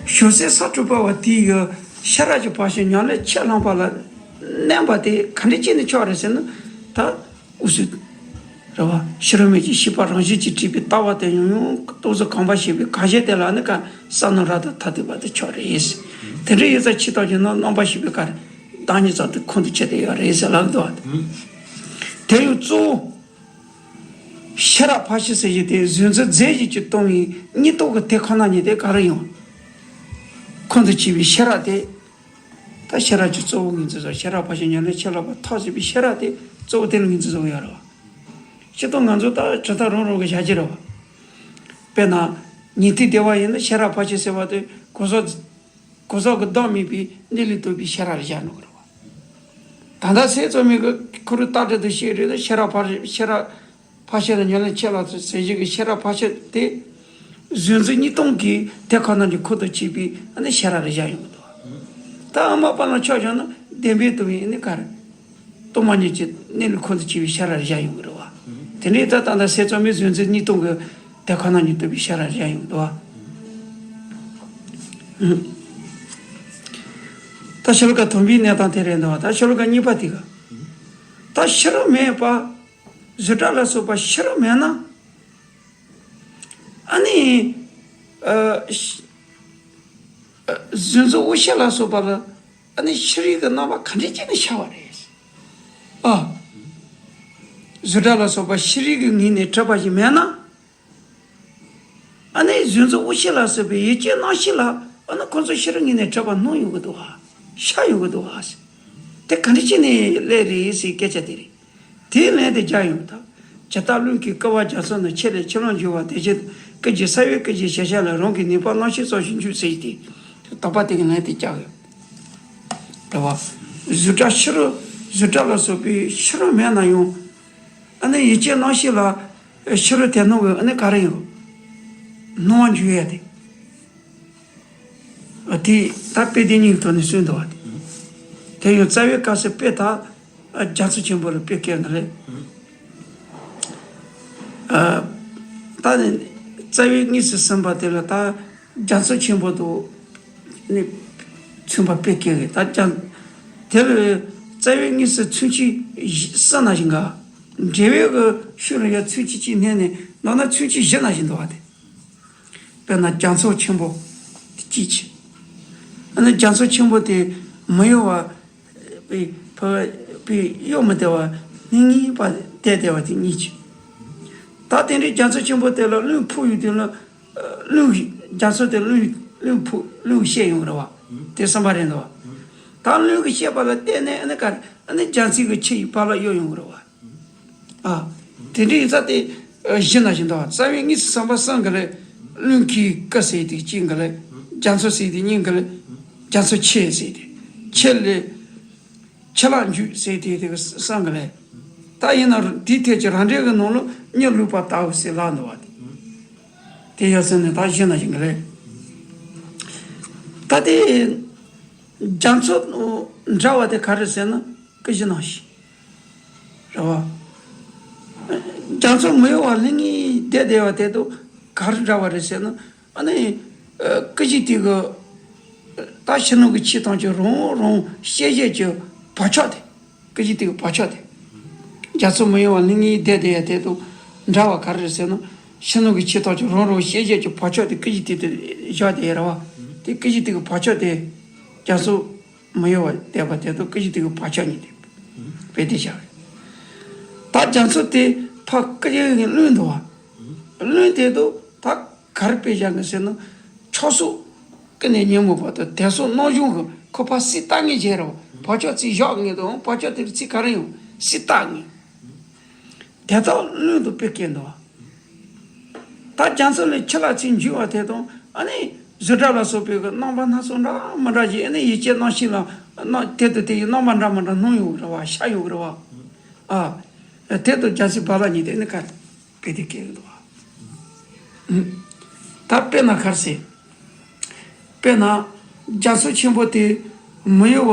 ཞོ་སའི་ས་དྲུག་པ་བ་དེའི་གི་ཤེས་རབ་ཀྱི་ཕར་ཕྱིན་ཉམས་ལེན་ཆེས་ལྷག་པ་ལ་བརྣན་པ་དེ་ག་འདྲ་བྱས་ནས་ཆགས་རེད་ཟེར་ན། ད། འུ་སུ། རེད་བ། ཕྱི་རོལ་མིག་གི་ཤེས་པ་རང་བཞིན་གྱིས་གྲུབ་པའི་ལྟ་བ་དེ་ཡང་ཡང་རྟོག་བཟོ་གོམས་པ་བྱས་པའི་གང་ཞིག་དེ་ལ་ནི་ག་ས་སྣང་རབ་ཏུ་ཐ་དད་པ་དེ་ཆགས་རེད། དེ་འདྲ་ཡིན་ཙང་ཕྱི་ཐག་གི་ནང་རྣམ་པར་ཤེས་པའི་ག་བདག་ཉིད་ཙམ་དུ་ཁོང་དུ་ཆུད་དེ་ཡོད་རེད་ཟེར་ལབ་འདུག་བ། དེ་ཡང་གཙོ་བོ། ཤེས་རབ་ཕར་ཕྱིན་ཟེར་གྱི་དེ་གཟུང་འཛིན་རྫས་བཞིན་གྱིས་སྟོང་བའི་གཉིས་སྟོང་གི་དེ་ཁོ་ན་ཉིད་དེ་ག་རེ་ཡང་། ཁོང་དུ་ཆུད་པའི་ཤེས་རབ་དེ། ད་ཤེས་རབ་ཀྱི་གཙོ་བོ་ངོས་འཛིན་བཟོ། ཤེས་རབ་ཕར་ཕྱིན་ཉམས་ལེན་ཆེས་ལྷག་པ་ཐོབ་ཟིན་པའི་ཤེས་རབ་དེ་གཙོ་བོ་དེ་ལ་ངོས་འཛིན་བཟོ་གི་ཡོད་རེད་བ། སྤྱིར་བཏང་ང་ཚོ་ད་གྲུབ་མཐའ་རང་རང་གི་བྱ་སྤྱོད་རེད་བ། དཔེར་ན། ཉན་ཐོས་སྡེ་པ་ཡིན་ན་ཤེས་རབ་ཕར་ཕྱིན་ཟེར་བ་དེ་གོ་ས། གོ་ས་གི་བདག་མེད་པའི་གནས་ལུགས་རྟོགས་པའི་ཤེས་རབ་ལ་བཞག་འགྲོ་གི་རེད་བ། ད་ལྟ་སེམས་ཙམ་མིན་གྱི་ཁོ་རང་ལྟ་གྲུབ་ཏུ་བཤད་རེད་ན་ཤེས་རབ་ཕར་ཤེས་རབ། ཕར་ཕྱིན་ལ་ཉམས་ལེན་ཆེས་ལྷག་ཏུ་ཟེར་བཞིན་གྱི་ཤེས་རབ་ཕར་ཕྱིན་དེ། གཟུང་འཛིན་གཉིས་སྟོང་གི་དེ་ཁོ་ན་ཉིད་ཁོང་དུ་ཆུད་པའི་ཨ་ནི་ཤེས་རབ་ལ་བཞག་ཡོང་གི་འདུག་ད་ཨ་མ་པ་ལ་ཆ་བཞག་ན་བདེན་པས་རྟོགས་པའི་ཨ་ནི་ག་རེ། སྟོང་པ་ཉིད་ཀྱི་གནས་ལུགས་ཁོང་དུ་ཆུད་པའི་ཤེས་རབ་ལ་བཞག་ཡོང་གི་རེད་བ། དེ་འདྲའི་ད་ད་ལྟ་སེམས་ཙམ་མིན་གཟུང་འཛིན་གཉིས་སྟོང་གི་དེ་ཁོ་ན་ཉིད་རྟོགས་པའི་ཤེས་རབ་ལ་བཞག་ཡོང་གི་འདུག་བ། ད་ཤེས་རབ་ཀྱི་དོན་པའི་གནས་སྟངས་དེ་རེད་འདུག་བ། ད་ཤེས་རབ་ཀྱི་གཉིས་པ་དེ་ག་ད་ཤེས་རབ་མེད་པ། བཟོ་གྲྭ་ལ་སོགས་པ་ཤེས་རབ་མེད་ན། ཨ་ནི། ཨ། ཤ- ཨ། གཟུགས་འཛིན་དབང་ཤེས་ལ་སོགས་པ་ལ་ཨ་ནི་ཤེས་རིག་གི་རྣམ་པ་ག་འདྲ་བྱས་ནས་ཤར་བ་རེད། ཨ། བཟོ་གྲྭ་ལ་སོགས་པ་ཤེས་རིག་གི་ངོས་ནས་གྲུབ་པ་ཞིག་མེད་ན། ཨ་ནི་གཟུགས་འཛིན་དབང་ཤེས་ལ་སོགས་པའི་ཡུལ་ཅན་རྣམ་ཤེས་ལ་ཨ་ནི་ཁོང་ཚོ་ཤེས་རབ་ངོས་ནས་གྲུབ་པ་སྣང་ཡོང་གི་འདུག་ག་ཤར་ཡོང་གི་འདུག་ག་དེ་ག་འདྲ་བྱས་ནས་སླེབས་རེད་ཟེར་སྐད་ཆ་དེ་རེད། དེའི་ལན་དེ་རྒྱག་ཡོང་དང་། ཇི་ལྟར་རླུང་གིས་བསྐུལ་བ་རྒྱ་མཚོ་ནང་། ཆེ་ལས་ཆེ་ལོང་འགྱུ་བ་དེ་བཞིན་དུ། སྐད་ཅིག་ས་བོན་སྐད་ཅིག་ཞེས་བྱ་ལ། རང་གི་ནུས་པ་རྣམ་ཤེས་ཙམ་ཞིག་འཇུག་ཟེར་ཏེ། དོགས་པ་དེ་གི་ལན་དེ་རྒྱག་ཡོང་། རེད་བ། བཟོ་གྲྭ་ཕྱི་རུ་བཟོ་གྲྭ་ལ་སོགས་པའི་ཕྱི་རུ་མེད་ན་ཡང་། ཨ་ནི་ཡུལ་ཅན་རྣམ་ཤེས་ལ་ཕྱི་རུ་དེ་སྣང་གི་ཨ་ནི་ག་རེ་ཡོད། སྣང་བ་འགྱུ་ཡ་དེ། དེ་ད་དཔེ་དེ་གཉིས་ཀྱི་ཐོག་ནས་གསུངས་འདུག་བ་དེ། དེ་ཡང་རྩ་བའི་སྐབས་སུ་དཔེ་ད་རྒྱ་མཚོ་ཆེན་པོ་ལ་དཔེ་བཀལ་གི་རེད། ད་ནི་རྩ་བའི་གཉིས་སུ་ཟིན་པ་དེ་ལ་ད་རྒྱ་མཚོ་ཆེན་པོ་དང་ནི་མཚུངས་པ་དཔེ་བཀལ་གི། ད་རྒྱ་དེ་ལ་རྩ་བའི་གཉིས་སུ་མཚོན་བྱེད་གསུམ་ན་བཞིན་ག་འབྲེལ་བའི་གི་ཤུགས་ལ་ཡང་མཚོན་བྱེད་གཅིག་བསྣན་ནས་ནང་ན་མཚོན་བྱེད་བཞི་ན་བཞིན་འདུག་བ་དེ། དཔེར་ན་རྒྱ་མཚོ་ཆེན་པོ་དེ་གཅིག་བྱས། ཨ་ནི་རྒྱ་མཚོ་ཆེན་པོ་དེ་མི་གཡོ་བ་པའི་ཕ་པའི་གཡོ་མི་བདེ་བ་སྙིང་ཉེ་བ་བསྡད་བསྡད་པ་དེ་གཉིས་བྱས། ད་དེ་འདྲའི་རྒྱ་མཚོ་ཆེན་པོ་དེ་ལ་རླུང་ཕུག་ཡོང་དུས་ལ་རླུང་རྒྱ་མཚོ་དེ་རླུང་རླུང་ཕུག་རླུང་བཤད་ཡོང་རེད་བ། དེ་གསུམ་པ་རེད་འདུག་བ། ད་རླུང་གི་བཤད་པ་ལ་བརྟེན་ནས་ཨ་ནི་ག་ཨ་ནི་རྒྱ་མཚོའི་གི་ཆུ་ཡི་བར་ལ་གཡོ་ཡོང་རེད་བ། ཨ། དེ་འདྲའི་ཡིན་ཙང་དེ་བཞི་ན་བཞིན་དུ་རྩ་བའི་གཉིས་སུ་ཟིན་པ་གསུམ་གི་ལས། རླུང་གིས་བསྐུལ་ཟེར་དེ་གཅིག་གི་ལས། རྒྱ་མཚོ་ཟེར་དེ་གཉིས་གི་ལས། རྒྱ་མཚོ་ཆེ་ཟེར་དེ། ཆེ་ལས་ ཆུ་ལ་འཇུག་ཟེར་དེ་དེ་གི་གསུང་གི་ལས། ད་ཡིན་ན་དེའི་ཐད་ཀྱི་རང་འགྲེལ་གི་ནང་ལ་གཉིད་ལོག་པ་ལྟ་བུ་ཟེར་ལབ་འདུག་བ། དེ་དེ་ཡང་ཟེར་ནས་ད་གཞི་ན་ཡིན་གི་ལས། ད་དེ་རྒྱ་མཚོ་འདྲ་བ་དེ་ག་རེ་ཟེར་ན་སྐུ་བཞི་སྣང་བཞི་རེད་བ། རྒྱ་མཚོ་མི་གཡོ་བ་ལྷང་ངེར་བསྡད་བསྡད་པ་དེ་དང་ག་རེ་འདྲ་བ་རེད་ཟེར་ན། ཨ་ནི། ཨ། སྐུ་བཞི་དེ་གི། ད་ཕྱི་ནང་གི་ཆོས་ཐམས་ཅད་རང་རང་ཤེས་བྱའི་གི་བག་ཆགས་དེ། སྐུ་བཞི་དེ་གི་བག་ཆགས་དེ། རྒྱ་མཚོ་མི་གཡོ་བ་ལྷང་ངེར་བསྡད་བསྡད་ཡ་དེ་དང་འདྲ་བ་ག་རེ་རེད་ཟེར་ན། ཕྱི་ནང་གི་ཆོས་ཐམས་ཅད་རང་རང་ཤེས་བྱའི་གི་བག་ཆགས་དེ་སྐུ་བཞི་དེ་དེ་བཞག་བསྡད་ཡ་རེད་བ། དེ་སྐུ་བཞི་དེ་གི་བག་ཆགས་དེ། རྒྱ་མཚོ་མི་གཡོ་བ་བསྡད་པ་དེ་དང་སྐུ་བཞི་དེ་གི་བག་ཆགས་གཉིས་དེ། དཔེ་དེ་བཞག་རེད། ད་རྒྱ་མཚོ་དེ་ཕར་སྐུ་བཞི་གི་ཀླུང་འདུག་བ། ཀླུང་དེ་དང་ད་ག་རེ་དཔེ་བཞག་གི་ཟེར་ན། མཆོག་སྲེད་ཀུན་ནས་ཉོན་མོངས་པ་དང་དད་སོགས་རྣམ་གཞག་གི་ཁོ་ཕར་སུས་ལྟ་ངེས་བྱས་རེད་བ། བག་ཆགས་ཚིག་བཞག་ངེས་དང་བག་ཆགས་དེ་ཚིག་ག་རེ་ཡོང་སུས་ལྟ་ངེས། དེ་དག་ཀླུང་དུ་དཔེ་བཀོད་འདུག་བ། ད་རྒྱ་མཚོ་ལས་ཆུ་ལ་ཚིག་འཇུག་པ་དེ་དང་ཨ་ནི་གཟུགས་སྒྲ་ལ་སོགས་པའི་གི་རྣམ་པ་སྣ་ཚོགས་འདྲ་མི་འདྲ་ཞིག་ཨ་ནི་ཡིད་ཀྱི་རྣམ་ཤེས་ལ་རྣམ་དེ་དང་དེ་ཡི་རྣམ་པ་འདྲ་མི་འདྲ་སྣང་ཡོང་གི་རེད་བ། ཤར་ཡོང་གི་རེད་བ། ཨ། དེ་དང་རྒྱ་མཚོའི་བག་ལ་ཉལ་དེ་ཨ་ནི་ག་རེ་དཔེ་དེ་བཀོད་གི་འདུག་བ། ད་དཔེར་ན་ག་རེ་ཟེར། དཔེར་ན། རྒྱ་མཚོ་ཆེན་པོ་དེ་མི་གཡོ་བ་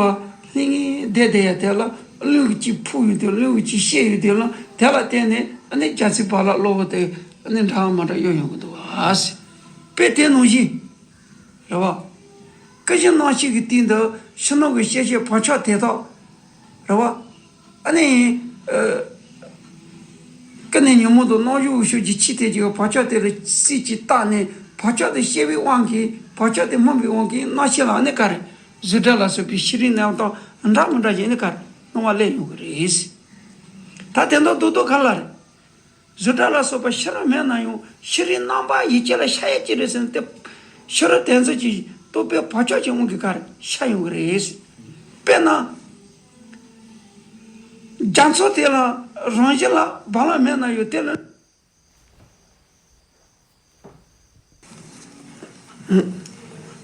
ལྷང་ངེར་བསྡད་བསྡད་ཡ་དེ་ལ་རླུང་གིས་ཅིག་ཕུག་ཡོང་དུས་རླུང་གིས་ཅིག་བཤད་ཡོང་དུས་ལ་དེ་ལ་བརྟེན་ནས་ཨ་ནི་རྒྱ་མཚོའི་བག་ལ་གློ་བུར་དུ་ཨ་ནི་འདྲ་མི་འདྲ་གཡོ་ཡོང་གི་འདུག་བ། དཔེ་དེ་ནང་བཞིན་རེད་བ། སྐུ་བཞི་སྣང་བཞི་གི་སྟེང་དུ་ཕྱི་ནང་གི་ཤེས་བྱའི་བག་ཆགས་དེ་དག་རེད་བ། ཨ་ནི། ཨ། ཀུན་ནས་ཉོན་མོངས་དང་རྣམ་གཞག་འོད་ཤུགས་ཀྱི་ཆོས་དེ་ཅིག་བག་ཆགས་དེ་ལ་སུས་ཅིག་བརྟགས་ནས་བག་ཆགས་དེ་ཤེས་པའི་དབང་གིས་བག་ཆགས་དེ་སྨིན་པའི་དབང་གིས་རྣམ་ཤེས་ལ་ཨ་ནི་ག་རེ། གཟུགས་སྒྲ་ལ་སོགས་པའི་ཤེས་རིག་རྣམ་དག་འདྲ་མི་འདྲ་ཞིག་ཨ་ནི་ག་རེ་སྣང་བ་སླེབས་ཡོང་གི་རེད། ད་དེ་འདྲ་འདུག་འདུག་ག་ལ་རེད། གཟུགས་སྒྲ་ལ་སོགས་པ་ཕྱི་རོལ་མེད་ན་ཡང་ཕྱི་རོལ་རྣམ་པ་ཡིད་ཀྱི་ལ་ཤར་ཡ་ཅི་རེད་ཟེར་ན་དེ། ཕྱི་རོལ་དེ་ཚོ་གྱི་རྟོག་པའི་བག་ཆགས་ཀྱི་དབང་གིས་ག་རེ་ཤར་ཡོང་གི་རེད། དཔེར་ན། རྒྱ་མཚོ་དེ་ལ་རང་བཞིན་ལ་བག་ལ་མེད་ན་ཡང་དེ་ལ།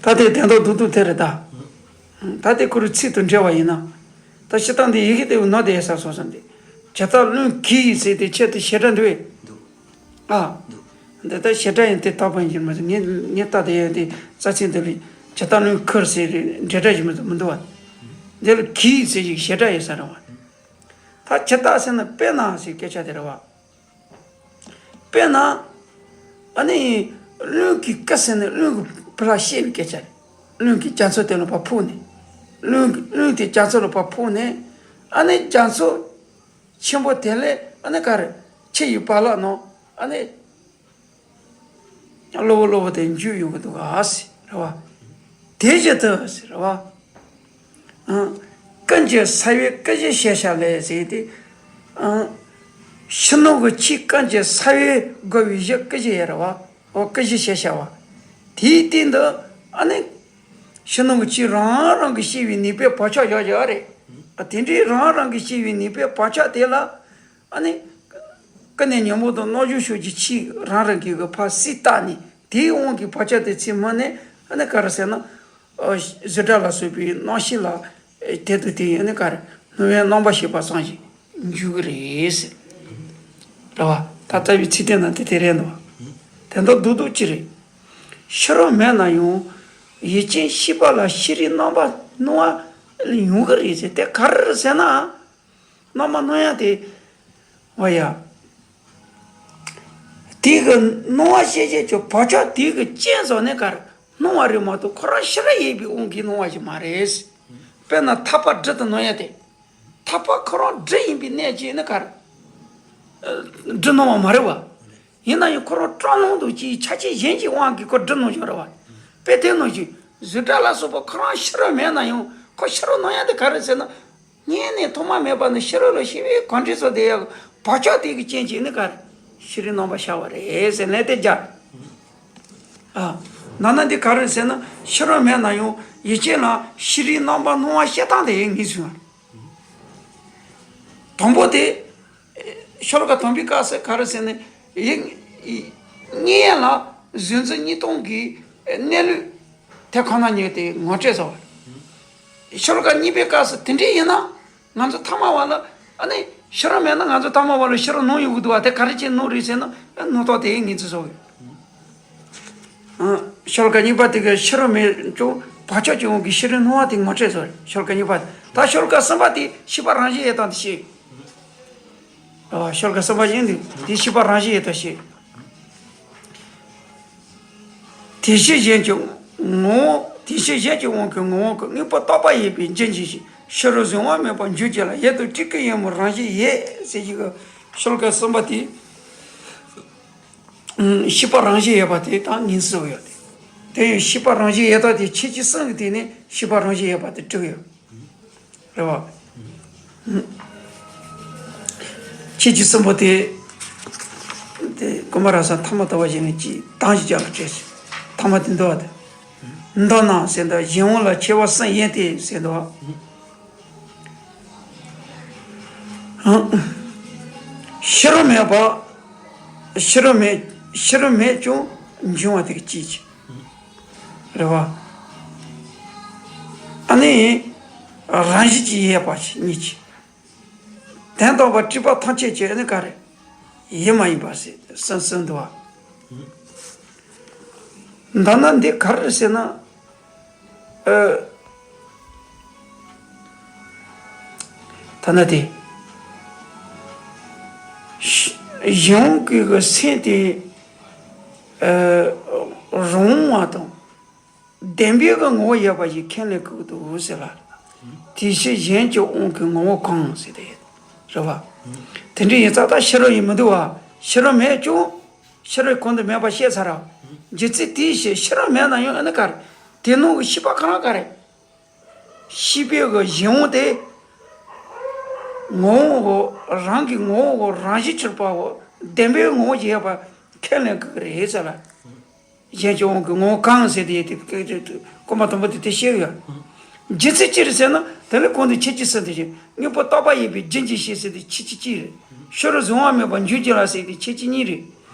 ད་དེ་དོན་དག་རྡོག་རྡོག་དེ་རེད་ད། ད་དེ་ཁོ་རའི་ཚིག་དང་འབྲེལ་བ་ཡིན་ན། ད་སྤྱིར་བཏང་འདི་ཡི་གེ་དེ་ནོར་དེ་ཡ་ས་སོང་ཙང་འདི། ཇི་ལྟར་རླུང་གིས་ཟེར་དེ་ཆེད་དུ་བྱེད་སྒྲ་འདུག་བས། འདུག་ཨ། འདུག་འདི་ལྟར་བྱེད་སྒྲ་ཡང་དེ་དག་པ་ཡིན་གྱི་མ་ཟད་ངས་ངས་ལྟ་དེ་ཡང་དེ་རྩ་ཚིག་འདི་ལས་ཇི་ལྟར་རླུང་ཁུར་ཟེར་འབྲེལ་སྒྲ་ཞིག་མ་གཏོགས་མི་འདུག་བ། འདི་ལ་གིས་ཟེར་ཞིག་བྱེད་སྒྲ་ཡིན་ས་རེད་བ། ད་ཇི་ལྟར་ཟེར་ན་དཔེར་ན་ཟེར་སྐད་ཆ་དེ་རེད་བ། དཔེར་ན། ཨ་ནི། རླུང་གིས་ཀི་ཟེར་ནས་རླུང་གིས་ཕར་བཤད་པའི་སྐད་ཆ་རེད། རླུང་གིས་རྒྱ་མཚོ་དེ་ལ་ཕར་ཕུག་ནས། རླུང་གིས་རླུང་དེ་རྒྱ་མཚོ་ལ་ཕར་ཕུག་ནས། ཨ་ནི་རྒྱ་མཚོ་ཆེན་པོ་དེ་ལས་ཨ་ནི་ག་རེ་ཆུ་ཡི་བག་ལ་ནང་ཨ་ནི། གློ་བུར་གློ་བུར་དེ་འཇུག་ཡོང་གི་འདུག་ག་ཟེར་རེད་བ། དེ་བཞིན་དུ་ཟེར་རེད་བ། ཨང་། ཀུན་གྱི་ས་བོན་སྐུ་བཞི་ཞེས་བྱ་ལས་ཟེར་ཏེ། ཨང་། ཕྱི་ནང་གི་ཆོས་ཀུན་གྱི་ས་བོན་བསྒོ་བའི་གཞི་སྐུ་བཞི་ཡོད་རེད་བ། འོ་སྐུ་བཞི་ཞེས་བྱ་བ། དེའི་སྟེང་དུ་ཨ་ནི། ཕྱི་ནང་གི་ཆོས་རང་རང་གིས་ཤེས་པའི་ནུས་པའི་བག་ཆགས་བཞག་བཞག་རེད། ཨ་དེ་འདྲའི་རང་རང་གིས་ཤེས་པའི་ནུས་པའི་བག་ཆགས་དེ་ལ། ཨ་ནི། ཀུན་ནས་ཉོན་མོངས་དང་རྣམ་ཤེས་ཕྱོགས་ཀྱི་ཆོས་རང་རང་གི་གི་ཕར་སུས་བཏགས་ནས་དེའི་དབང་གིས་བག་ཆགས་དེ་ཚིག་སྨིན་ནས་ཨ་ནི་ག་རེ་ཟེར་ན། ཨ་གཟུགས་སྒྲ་ལ་སོགས་པའི་རྣམ་ཤེས་ལ་དེ་དང་དེ་ཡང་ནི་ག་རེ་སྣང་བའི་རྣམ་པར་ཤེས་པ་ཙམ་ཞིག་འཇུག་གི་རེད་ཟེར། རེད་བ། ད་ལྟ་བའི་ཚིག་དེ་ན་དེ་དེ་རེད་འདུག་བ། དེ་འདྲ་རྡོག་རྡོག་ཅིག་རེད། ཕྱི་རོལ་མེད་ན་ཡང་ཡུལ་ཅན་ཤེས་པ་ལ་ཤེས་རིག་རྣམ་པར་སྣང་བ་ཡོང་གི་རེད་ཟེར་དེ་ག་རེ་རེད་ཟེར་ན། རྣམ་པར་སྣང་ཡ་དེ། བ་ཡ། དེ་གི་སྣང་བ་ཤེས་བྱེད་ཀྱི་བག་ཆགས་དེ་གི་རྐྱེན་སོགས་ནས་གར་སྣང་བ་རེད་མ་གཏོགས་ཁོ་རང་ཕྱི་རོལ་ཡིན་པའི་དབང་གིས་སྣང་བ་ཞིག་མ་རེད། དཔེར་ན་ཐག་པ་སྦྲུལ་དུ་སྣང་ཡ་དེ། ཐག་པ་ཁོ་རང་སྦྲུལ་ཡིན་པའི་གནད་ཀྱིས་ནི་གར། སྦྲུལ་སྣང་བ་མ་རེད་བ། ཡིན་ན་ཡང་ཁོ་རང་སྤྲང་སྣང་དང་གཅིག་ཆ་ཅན་གཞན་གྱི་དབང་གིས་ཁོ་སྦྲུལ་སྣང་ཞིག་རེད་བ། དཔེ་དེ་ནང་བཞིན་གཟུགས་སྒྲ་ལ་སོགས་པ་ཁོ་རང་ཕྱི་རོལ་མེད་ན་ཡང་ཁོ་ཕྱི་རོལ་སྣང་ཡ་དེ་ག་རེ་ཟེར་ན། སྔོན་ནས་ཐོག་མ་མེད་པ་ནས་ཕྱི་རོལ་ལ་ཤེས་པའི་གང་འདྲ་སོགས་དེ་ཡང་བག་ཆགས་དེ་གི་རྐྱེན་གྱིས་ནི་ག་རེ་ཤེས་རིག་རྣམ་པར་ཤར་བ་རེད་ཟེར་ནས་དེ་སྦྱར། ཨ། ན་ན་འདི་ག་རེ་ཟེར་ན་ཕྱི་རོལ་མེད་ན་ཡང་ཡུལ་ཅན་ལ་ཤེས་རིག་རྣམ་པར་སྣང་བ་ཤེས་སྟངས་དེ་ཡང་ངེས་བཟུང་བ། དང་པོ་དེ། ཤོ་ལོ་ཀ་དང་པོའི་སྐབས་སུ་ག་རེ་ཟེར་ནས་ཡིན། སྔོན་ལ་གཟུགས་འཛིན་གཉིས་སྟོང་གི་གནས་ལུགས་དེ་ཁོ་ན་ཉིད་དེ་ངོ་སྤྲོད་བྱ་བ། ཤོ་ལོ་ཀ་གཉིས་པའི་སྐབས་སུ་དེ་འདྲ་ཡིན་ན། ང་ཚོ་ཐ་མལ་པ་ལ་ཨ་ནི་ཕྱི་རོལ་མེད་ན་ང་ཚོ་ཐ་མལ་པ་ལ་ཕྱི་རོལ་སྣང་ཡོང་གི་འདུག་བ། དེ་ག་རེ་བྱས་སྣང་རེད་ཟེར་ན་སྣང་སྟངས་དེ་ངེས་འཛིན་བཟོ་གི། ཨ། ཤོ་ལོ་ཀ་གཉིས་པ་དེ་གི་ཕྱི་རོལ་མེད་ཀྱང་བག་ཆགས་ཀྱི་དབང་གིས་ཕྱི་རོལ་སྣང་བ་དེ་ངོ་སྤྲད་བཟོ་རེད། ཤོ་ལོ་ཀ་གཉིས་པ་དེ། ད་ཤོ་ལོ་ཀ་གསུམ་པ་དེ་ཤེས་པ་རང་བཞིན་ཡོད་དང་དེ་ཤེས། ཨ། ཤོ་ལོ་ཀ་གསུམ་པ་ཡིན་དུས་དེ་ཤེས་པ་རང་བཞིན་ཡོད་དང་ཤེས། དེ་ཕྱིར་གཞན་གྱི་ངོ་བོ། དེ་ཕྱིར་གཞན་གྱི་དབང་གིས་ངོ་བོ་ཀུན། དངོས་པོ་རྟོག་པ་ཡིན་པས་འཛིན་གྱིས་ཤིག་ཕྱི་རོལ་གཟིགས་པ་མེད་པར་འགྱུར་གྱི་ལ། ཡུལ་དང་སྤྲུལ་སྐུའི་ཡུལ་མིན་རང་བཞིན་ཡོད་ཟེར་གྱི་གི་ཤོ་ལོ་ཀ་གསུམ་པ་དེ། ཨུམ། ཤེས་པ་རང་བཞིན་ཡོད་པ་དེ་དང་ངེས་འཛིན་བཟོ་ཡོད་དེ། དེ་ཡང་ཤེས་པ་རང་བཞིན་ཡོད་དང་དེ་ཁྱད་ཆོས་གསུམ་གྱི་སྟེང་ནས་ཤེས་པ་རང་བཞིན་ཡོད་པ་དེ་གྲུབ་ཡོད། རེད་བ། ཁྱེད་ཀྱི་གསུམ་པོ་དེ། དེ་ཀུ་མ་ར་ས་ཐ་མ་ལྟ་བུ་ཞིག་ནས་ཀྱིས་དང་ཞིག་རྒྱབ་ལ་སྤྲད་ཤིང་། ཐ་མ་དེ་འདུག་བ་དེ། མདོར་ན་ཟེར་འདུག་གཞན་དབང་ལ་ཁྱད་པར་གསུམ་ཡོད་དེ་ཟེར་འདུག་བ། ཕྱི་རོལ་མེད་པ། ཕྱི་རོལ་མེད། ཕྱི་རོལ་མེད་ཀྱང་འབྱུང་བ་དེ་གཅིག་རེད་བ། ཨ་ནི། རང་བཞིན་གྱིས་ཡོད་པ་ཞིག་གཉིས་ཀྱི། དོན་དམ་པར་སྤྲུལ་པ་ཐམས་ཅད་ཀྱི་ཨ་ནི་ག་རེ། ཡུལ་མ་ཡིན་པ་ཟེར་གསུངས་གསུངས་འདུག་བ། མདོར་ན་འདི་ག་རེ་ཟེར་ན། ཨ། ཐ་ན་དེ། གཞན་དབང་གི་གི་སེམས་དེ། ཨ། རང་དབང་བ་དང་། བདེན་པའི་གི་ངོ་བོ་ཡོད་པ་ཞིག་ཁས་ལེན་དགོས་ཀྱི་འདུག་ཟེར་ལ། དེ་ཕྱིར་གཞན་གྱི་དབང་གིས་ངོ་བོ་གང་ཟེར་ཏེ། རེད་བ། དེ་འདྲ་ཡིན་ཙང་ད་ཕྱི་རོལ་ཡིན་མི་འདུག་བ། ཕྱི་རོལ་མེད་ཀྱང་། ཕྱི་རོལ་གང་དུ་མེད་པ་ཤེས་ཚར་བ། རྒྱུ་མཚན་དེའི་ཕྱིར་ཕྱི་རོལ་མེད་ན་ཡང་ཨ་ནི་ག་རེ། དེ་ནང་གི་ཤེས་པ་གང་ལ་ག་རེ། ཤེས་པའི་གི་གཞན་དབང་དེ། ངོ་བོ་གོ་རང་གི་ངོ་བོ་གོ་རང་བཞིན་གྱུར་པའོ། བདེན་པའི་ངོ་བོ་ཞིག་ཡོད་པ་ཁས་ལེན་དགོས་ཀྱི་རེད་ཟེར་ལ། གཞན་གྱི་དབང་གིས་ངོ་བོ་གང་ཟེར་དེ་དེ་ཀུན་མ་དང་པོ་དེ་དེ་བཤད་ཡོད། རྒྱུ་མཚན་ཅི་རེད་ཟེར་ན་དེ་ལས་གོང་དུ་ཁྱད་ཆོས་གསུམ་དེ་བཞིན་དངོས་པོ་རྟོག་པ་ཡིན་པས་རྒྱུན་གྱིས་ཤེས་ཟེར་དེ་ཁྱད་ཆོས་གཅིག་རེད། ཕྱི་རོལ་གཟིགས་པ་མེད་པར་འགྱུར་གྱི་ལ་ཟེར་དེ་ཁྱད་ཆོས་གཉིས་རེད།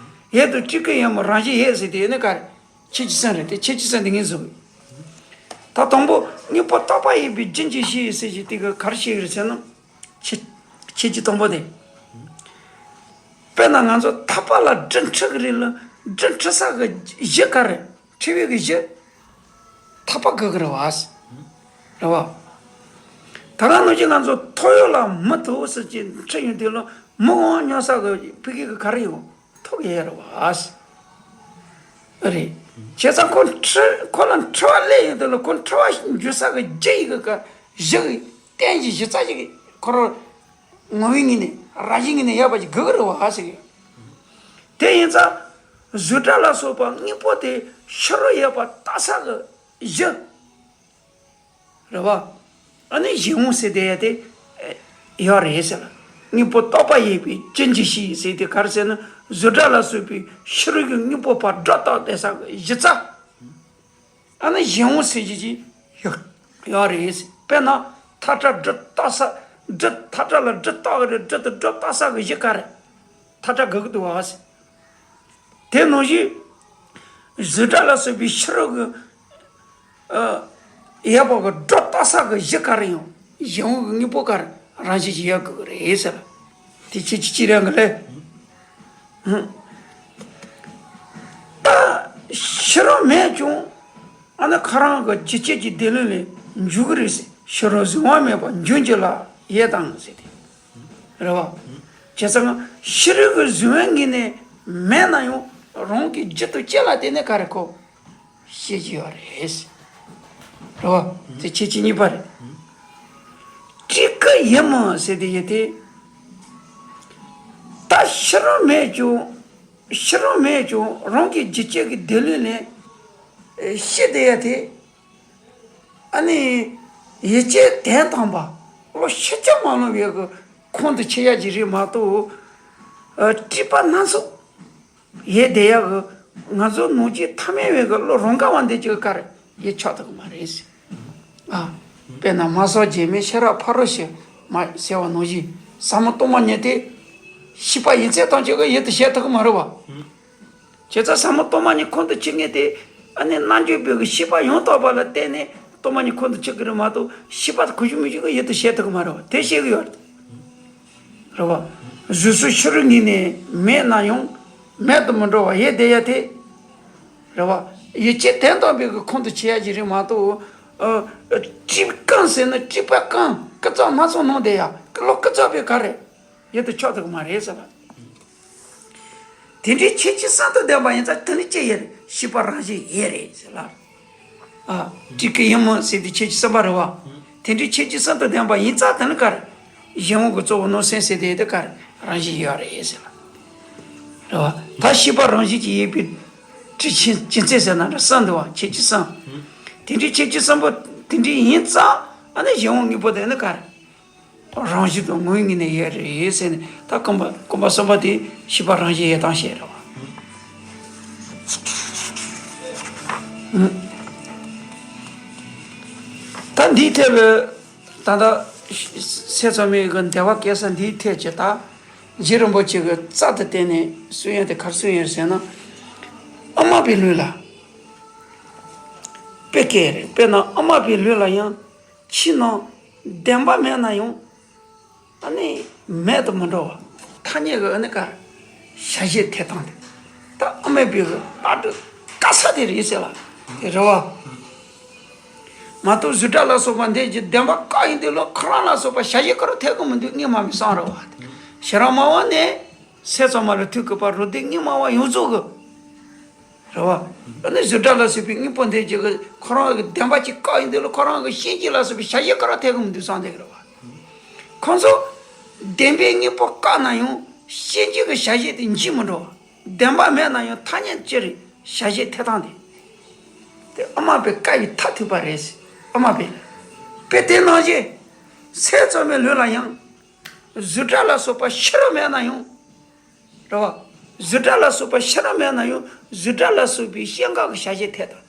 ཡུལ་དང་སྤྲུལ་སྐུའི་ཡུལ་མིན་རང་བཞིན་ཡོད་ཟེར་དེ་ནི་ག་རེ། ཁྱད་ཆོས་གསུམ་རེད་དེ་ཁྱད་ཆོས་གསུམ་དེ་ངེས་བཟུང་། ད་དང་པོ་དངོས་པོ་རྟོག་པ་ཡིན་པས་རྒྱུན་གྱིས་ཤེས་ཟེར་གྱི་དེ་ག་ག་རེ་བཤད་ཀྱི་རེད་ཟེར་ན། ཁྱད་ཁྱད་ཆོས་དང་པོ་དེ། དཔེར་ན་ང་ཚོ་ཐག་པ་ལ་སྦྲུལ་འཁྲུ་གི་རེད་ལ། སྦྲུལ་འཁྲུ་ས་གི་གཞི་ག་རེ། འཁྲུ་བའི་གི་གཞི། ཐག་པ་དགོས་གི་རེད་བ། རེད་བ། ད་ག་ནང་བཞིན་ང་ཚོ་ཐོ་ཡོག་ལ་མི་ཐུག་ཟེར་གྱི་འཁྲུ་ཡོང་དུས་ལ་མི་འོང་སྙོག་ས་གི་ཕི་གི་གི་ག་རེ་ཡོང་ཐུག་ཡོད་རེད་བ། རེད། བྱས་ཙང་ཁོ་འཁྲུ་ཁོ་ལ་འཁྲུ་བ་སླེབས་ཡོང་དུས་ལ་ཁོ་འཁྲུ་བ་འགྱུར་ས་གི་རྒྱུ་ཡི་གི་ག་གཞི་གི་རྟེན་གྱི་གཞི་རྩ་ཞིག་གི་ཁོ་རང་ངོ་བོའི་ངོས་ནས་རང་བཞིན་ངོས་ནས་ཡོད་པ་ཞིག་དགོས་ཀྱི་རེད་བ་ཟེར་གི། དེ་ཡིན་ཙང་། གཟུགས་སྒྲ་ལ་སོགས་པ་དངོས་པོ་དེ་ཕྱི་རོལ་ཡོད་པ་ལྟ་ས་གི་གཞི། རེད་བ། ཨ་ནི་གཞན་དབང་ཟེར་དེ་ཡ་དེ། ཡོད་རེད་ཟེར་ལ། དངོས་པོ་རྟོག་པ་ཡིན་པས་རྒྱུན་གྱིས་ཤེས་ཟེར་དེ་ག་རེ་ཟེར་ན་གཟུགས་སྒྲ་ལ་སོགས་པའི་ཕྱི་རོལ་གྱི་དངོས་པོ་པ་སྒྲ་རྟག་བསྡད་ས་གི་གཞི་རྩ། ཨ་ནི་གཞན་དབང་ཟེར་གྱི་ཅིག་ཡོད་ཡོད་རེད། དཔེར་ན་ཐག་སྒྲ་སྒྲ་རྟག་ས། སྒྲ་ཐག་སྒྲ་ལ་སྒྲ་རྟག་གི་རེད། སྒྲ་དང་སྒྲ་རྟག་ས་གི་གཞི་ག་རེ། ཐག་སྒྲ་དགོས་ཀྱི་འདུག་བ། དེ་ནང་བཞིན། གཟུགས་སྒྲ་ལ་སོགས་པའི་ཕྱི་རོལ་གྱི། ཡོད་པ་གི་སྒྲ་རྟག་ས་གི་གཞི་ག་རེ་ཡང་གཞན་དབང་གི་དངོས་པོ་ག་རེ་རང་བཞིན་གྱིས་ཡོད་དགོས་ཀྱི་རེད་ཟེར། དེ་ཁྱད་ཆོས་གཅིག་རང་གི་ལས། ད་ཕྱི་རོལ་མེད་ཀྱང་ཨ་ནི་ཁོ་རང་གི་རྒྱུ་སྤྱོད་ཀྱི་བདེ་ལེགས་ལས་འཇུག་གི་རེད་ཟེར། ཕྱི་རོལ་གཟིགས་པ་མེད་པར་འབྱུང་གྱུར་ལ་ཡོད་དང་ཟེར་ཏེ། རེད་བ། བྱས་ཙང་ཕྱི་རོལ་གྱི་གཟིགས་པའི་ངོས་ནས་མེད་ན་ཡང་རང་གི་རྒྱུ་དང་རྐྱེན་ལ་བརྟེན་ནས་ག་རེ་གོ། ཤེས་ཀྱི་ཡོད་རེད། རེད་བ། དེ་ཁྱད་ཆོས་གཉིས་པ་རེད། སྤྲུལ་སྐུའི་ཡུལ་མིན་ཟེར་དེ་ཡོད་དེ། ད་ཕྱི་རོལ་མེད་ཀྱང་། ཕྱི་རོལ་མེད་ཀྱང་རང་གི་རྒྱུ་སྤྱོད་ཀྱི་བདེ་ལེགས་ལས། ཤེས་དེ་ཡོད་དེ། ཨ་ནི། ཡིད་ཀྱི་དོན་དམ་པ། བློ་ཤུགས་ཀྱིས་མ་ལོན་པའི་གི་ཁོང་དུ་ཆུད་ཡག་ཅིག་རེད་མ་གཏོགས། སྤྲུལ་པ་སྣ་ཚོགས། ཡེ་དེ་ཡག་གི། ང་ཚོ་ནང་བཞིན་ཐ་མལ་བའི་གི་བློ་རང་ག་བ་འདི་ཅིག་ག་རེ་ཡེ་ཆགས་ཐུབ་ཀྱི་མ་རེད། ཨ། དཔེར་ན་མ་སོགས་རྗེས་མའི་ཤེས་རབ་ཕ་རོལ་ཕྱིན་མ་ཟེར་བ་ནང་བཞིན་ཟབ་མོ་སྟོང་པ་ཉིད་དེ། ཤེས་པ་ཡིན་ཚད་ཐམས་ཅད་ཀྱིས་ཡེ་དེ་ཤེས་ཐུབ་ཀྱི་མ་རེད་བ། བྱས་ཙང་ཟབ་མོ་སྟོང་པ་ཉིད་ཁོང་དུ་ཆུད་ངེས་དེ། ཨ་ནི་རྣལ་འབྱོར་པའི་གི་ཤེས་པ་ཡང་དག་པ་ལ་བརྟེན་ནས་ སྟོང་པ་ཉིད་ཁོང་དུ་ཆུད་ཀྱི་རེད་མ་གཏོགས་ཤེས་པ་གོ་རྒྱུ་མི་འཇུག་གི་ཡུལ་དུ་བྱེད་ཐུབ་ཀྱི་མ་རེད་བ། དེ་བཤད་ཀྱི་ཡོད་རེད། རེད་བ། གཟུགས་སུ་ཕྱི་རོལ་ངོས་ནས་མེད་ན་ཡང་མེད་དུ་མི་འགྲོ་བ་ཡེ་དེ་ཡ་དེ། རེད་བ། ཡིད་ཆེས་དོན་དམ་པའི་གི་ཁོང་དུ་ཆུད་ཡ་ཞིག་རེད་མ་གཏོགས། ཨ། སྲིད་པ་གང་ཟེར་ན་སྲིད་པ་གང་ཀི་ཙག་སྣ་ཚོགས་སྣང་བསྡད་ཡ་ཀི་ལོ་ཀི་ཙག་པའི་ག་རེ་ཡུལ་དུ་ཆོག་ཐུབ་ཀྱི་མ་རེད་ཟེར་བ། དེ་འདྲའི་ཁྱད་ཆོས་གསུམ་དང་ལྡན་པ་ཡིན་ཙང་དེ་ནི་ཅི་ཡིན། ཤེས་པ་རང་བཞིན་ཡིན་རེད་ཟེར་ལ། ཨ། སྲིད་ཀྱི་ཡིན་མོད་ཟེར་དེ་ཁྱད་ཆོས་གསུམ་པ་རེད་བ། དེ་འདྲའི་ཁྱད་ཆོས་གསུམ་དང་ལྡན་པ་ཡིན་ཙང་དེ་ནི་ག་རེ། གཞན་དབང་གི་གཙོ་བོ་སྣང་སེམས་ཟེར་དེ་དེ་ག་རེ་རང་བཞིན་ཡོད་རེད་ཟེར་ལ། རེད་བ། ད་ཤེས་པ་རང་བཞིན་གྱིས་ཡིན་པའི་དྲི་ཆེན་ཅི་མཚན་ཟེར་ན་འདྲ་གསུམ་འདུག་བ། ཁྱད་ཆོས་གསུམ། དེ་འདྲའི་ཁྱད་ཆོས་གསུམ་པོ་དེ་འདྲའི་ཡིན་ཙང་ཨ་ནི་གཞན་དབང་དངོས་པོ་དེ་ནི་ག་རེ། རང་བཞིན་དུ་ངོས་ངོས་ནས་ཡོད་རེད་ཟེར་ནས། ད་རྐང་པ་རྐང་པ་གསུམ་པ་དེ་ཤེས་པ་རང་བཞིན་ཡོད་སྟངས་བཤད་རེད་བ། ད་འདིའི་ཐད་ལ་ད་ལྟ་སེམས་ཙམ་པའི་གི་འདུལ་བ་སྐད་ས་འདིའི་ཐད་ཀྱི་ད་རྗེ་རིན་པོ་ཆེ་གི་རྩ་དང་བརྟེན་ནས་གསུང་ཡ་དེ་ག་རེ་གསུང་ཡ་རེད་ཟེར་ན། ཨ་མ་པའི་ལུས་ལ་དཔེ་སྐད་རེད། དཔེར་ན་ཨ་མ་པའི་ལུས་ལ་ཡང་ཕྱི་ནང་བདེན་པ་མེད་ན་ཡང་། ཨ་ནི་མེད་དུ་མི་འགྲོ་བ། ཐ་སྙད་ཀྱི་ཨ་ནི་ག་རེ། ཞལ་བཞེས་ཐེབས་སྟངས་དེ། ད་ཨ་མའི་བུ་གི་ལྟ་གྲུབ་དཀའ་ས་དེ་རེད་ཟེར་ལ། དེ་རེད་བ། མ་གཏོགས་རྫུ་འཕྲུལ་ལ་སོགས་པ་འདི་གི་བདེན་པ་བཀག་ཡིན་དུས་ལ་ཁོ་རང་ལ་སོགས་པ་ཞལ་བཞེས་ཀ་རུ་ཐེབས་ཀྱི་མི་འདུག་སྔོན་མ་མི་སང་རེད་བ། ཤེས་རབ་སྨྲ་བ་ནས་སེམས་ཙམ་པ་ལ་ཐུག་གི་བར་རུ་དེ་སྔོན་མ་བ་ཡོངས་རྫོགས་ཀྱི། རེད་བ། ཨ་ནི་རྫུ་འཕྲུལ་ལ་སོགས་པའི་དངོས་པོ་འདི་གཅིག་གི་ཁོ་རང་གི་བདེན་པ་གཅིག་བཀག་ཡིན་དུས་ལ་ཁོ་རང་གི་གཤིན་རྗེ་ལ་སོགས་པའི་ཞལ་བཞེས་ཀ་རུ་ཐེབས་ཀྱི་མི་འདུག་བསམ་བསྡད་ཀྱི་རེད་བ། ཁོང་ཚོ་བདེན་པའི་དངོས་པོ་བཀག་ན་ཡང་གཤིན་རྗེ་གི་ཞལ་བཞེས་དེ་འཇིག་མི་འགྲོ་བ། བདེན་པ་མེད་ན་ཡང་ཐ་སྙད་ཅི་རེད། ཞལ་བཞེས་ཐེབས་སྟངས་དེ། དེ་ཨ་མ་པའི་བཀའ་ཡི་མཐར་ཐུག་པ་རེད། ཨ་མ་པའི་དཔེ་དེ་ནང་བཞིན་སེམས་ཙམ་པའི་ལུས་ལ་ཡང་རྫུ་འཕྲུལ་ལ་སོགས་པ་ཕྱི་རོལ་མེད་ན་ཡང་། རེད་བ། རྫུ་འཕྲུལ་ལ་སོགས་པ་ཕྱི་རོལ་མེད་ན་ཡང་རྫུ་འཕྲུལ་ལ་སོགས་པའི་སྐྱེ་འགག་གི་ཞལ་བཞེས་ཐེབས་དང་།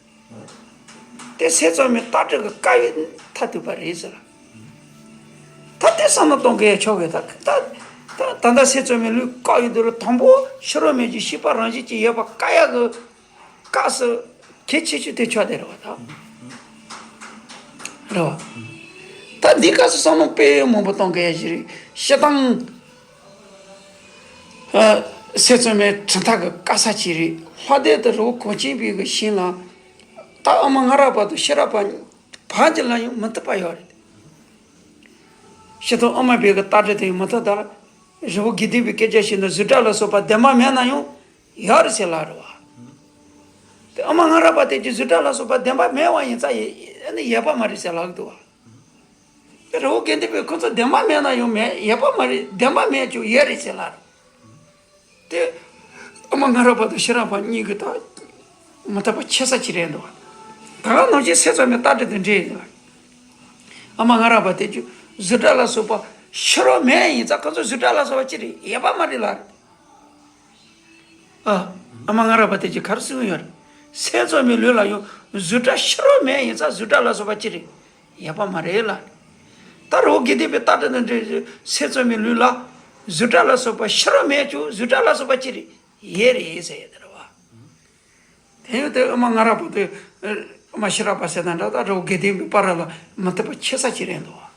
དེ་སེམས་ཙམ་པའི་ལྟ་གྲུབ་ཀྱི་དཀའ་བའི་མཐར་ཐུག་པ་རེད་ཟེར། ད་དེ་བསམ་བློ་གཏོང་གི་ཡ་ཆོག་གི། ད་ད་ད་ད་ལྟ་སེམས་ཙམ་པའི་ལུས་བཀག་ཡོད་དུས་ལ་དང་པོ་ཕྱི་རོལ་མེད་ཀྱི་ཤེས་པ་རང་བཞིན་གྱིས་ཡོད་པ་བཀག་ཡ་གི་སྐབས་སུ་གལ་ཆེ་ཤོས་དེ་ཆོག་དེ་རེད་བ་ད། རེད་བ། ད་འདི་སྐབས་སུ་བསམ་བློ་དཔེ་མང་པོ་གཏོང་གི་ཡ་ཞིག་རེད། སྤྱིར་བཏང་། ཨ། སེམས་ཙམ་པའི་གྲུབ་མཐའ་གི་དཀའ་ས་ཅིག་རེད། ལྷ་སྡེ་དང་རི་བོ་གངས་ཅན་པའི་གི་ཞིང་ལ། ད་ཨ་མ་ང་ར་བར་དུ་ཤེས་རབ་པ་བར་གྱི་ལ་ཡང་མི་ཐུབ་པ་ཡོད་རེད། སྤྱིར་བཏང་ཨ་མ་པའི་གི་ལྟ་གྲུབ་དེ་ཡང་མི་ཐུབ་ད། རི་བོ་དགེ་ལྡན་པའི་སྐད་ཆ་བཤད་ན་རྫུ་འཕྲུལ་ལ་སོགས་པ་བདེན་པ་མེད་ན་ཡང་ཡོད་རེད་ཟེར་ལ་རེད་བ། དེ་ཨ་མ་ང་ར་བར་དེ་གི་རྫུ་འཕྲུལ་ལ་སོགས་པ་བདེན་པ་མེད་པ་ཡིན་ཙང་ཡོད་པ་མ་རེད་ཟེར་ལབ་ཀྱི་འདུག་བ། དེ་རི་བོ་དགེ་ལྡན་པའི་ཁོ་ཚོ་བདེན་པ་མེད་ན་ཡང་མེད། ཡོད་པ་མ་རེད། བདེན་པ་མེད་ཀྱང་ཡོད་རེད་ཟེར་ལ། དེ་ཨ་མ་ང་ར་བར་དང་ཤེས་རབ་པ་གཉིས་ཀྱི་ད་མི་འཐད་པ་ཆེ་ས་ཅིག་རེད་འདུག་ད་ག་ནང་བཞིན་སེམས་ཙམ་པའི་ལྟ་གྲུབ་དེ་འདྲ་ཡིན་ལ། ཨ་མ་ང་ར་བར་དེ་ཚོ་རྫུ་འཕྲུལ་ལ་སོགས་པ་ཕྱི་རོལ་མེད་ཡིན་ཙང་ཁོ་ཚོ་རྫུ་འཕྲུལ་ལ་སོགས་པ་ཅི་རེད། ཡོད་པ་མ་རེད་ལ། ཨ། ཨ་མ་ང་ར་བར་དེ་ཚོ་ག་རེ་གསུང་ཡོད་རེད། སེམས་ཙམ་པའི་ལུས་ལ་ཡང་རྫུ་འཕྲུལ་ཕྱི་རོལ་མེད་ཡིན་ཙང་རྫུ་འཕྲུལ་ལ་སོགས་པ་ཅི་རེད། ཡོད་པ་མ་རེད་ལ། ད་རི་བོ་དགེ་ལྡན་པའི་ལྟ་གྲུབ་དང་འབྲེལ་སེམས་ཙམ་པའི་ལུས་ལ་རྫུ་འཕྲུལ་ལ་སོགས་པ་ཕྱི་རོལ་མེད་ཀྱང་རྫུ་འཕྲུལ་ལ་སོགས་པ་ཅི་རེད། ཡོད་རེད་ཟེར་ཡོད་དེ་རེད་བ། དེ་ཡོད་དེ་ཨ་མ་ང་ར་བར་དུ་ཨ་མ་ཤེས་རབ་པ་ཟེར་ན་འདྲ། ད་རི་བོ་དགེ་ལྡན་པའི་བར་ལ་མི་འཐད་པ་ཆེ་ས་ཅིག་རེད་འདུག་བ།